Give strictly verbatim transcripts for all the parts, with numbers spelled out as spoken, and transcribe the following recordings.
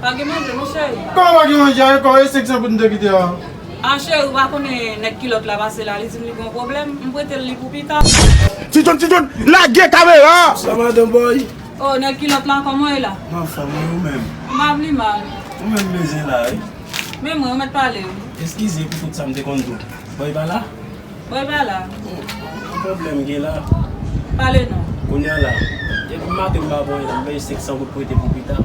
Pa gen manje non cheri. Kòman pa gen manje a? E kò e senk san goud m te kite a? A cheri, ou pa konnen nèg kilòt la pase la, li di m li gen yon pwoblèm, m prete l li pou pita. Ti John, Ti John, lage kamera! Sa madan boy? Oh, nèg kilòt la, kòman w ye la? M anfòm, wi, ou menm? M pa pli mal. Ou menm bezwen la, wi. Men mwen, ou mèt pale, wi. Eskize pou tout sa m te konn di w. Boy pa la? Boy pa la. Ki pwoblèm gen la? Pale non. Kounye a la, depi maten m pa pran anyen, m bay senk san goud prete pou pita.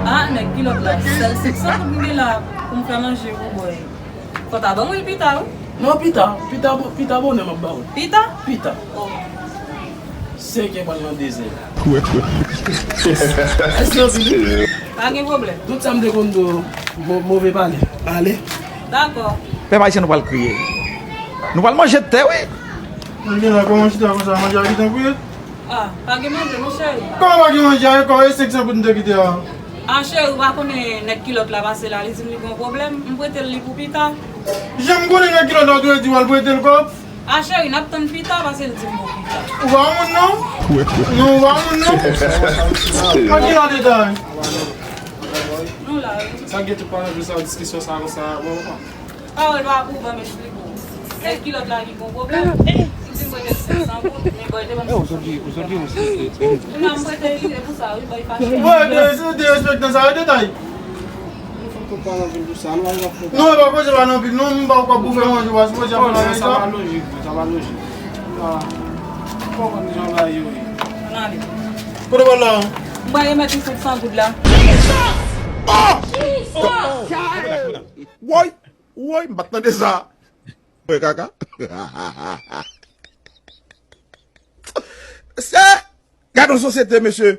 Ah, nèg kilòt la, sèl senk san goud m gen la pou m fè manje pou boy. Fò ta ban mwen pita, wi. Non, pita, pita, pita bonè m ap ba ou. Pita? Pita. Oh. Senkè pral nan dezè. Èske w fini? Pa gen pwoblèm. Tout sa m te konn di w, mo- move pale. Pale. Dakò. Pèp ayisyen, nou pral kriye. Nou pral manje tè, wi. Mwen gen la, kòman chita konsa, manje a gentan kwit? Ah, pa gen manje non cheri. Kòman pa gen manje a? E kò e senk san goud m te kite a? Ah cheri, ou pa konnen nèg kilòt la pase la, li di m li gen yon pwoblèm, m prete l li pou pita. Jan m konnen nèg kilòt la, ou te di w al prete l kòb? Ah cheri, n ap tann pita, pase l di m bon pita. Ou pa yon moun non? Non, ou pa yon moun non. Pa gen la detay. Nou la, wi. Sa gen tout pale de sa, diskisyon sa konsa, bon. Pawòl pa pou ban m esplike w. Nèg kilòt la ki gon pwoblèm. Li di m prete l senk san goud, men boy te ban m senk san goud. Kounye a m prete li, se pou sa, wi, boy fache. Boy, se derespektan sa, wi, detay. Nou fè tout pale anpil pou sa, nou al nan fè. Non, e pa koze pa nan anpil, non, m pa w k ap boufe manje, w a sipoze ap nan sa. Sa pa lojik, sa pa lojik. Ah, ou konprann jan bagay yo ye. Ann ale. Kote w al la? M pral remèt li senk san goud la. Woy! Woy, m pa t tande sa. Mwen kaka. Mesye, gade yon sosyete, mesye.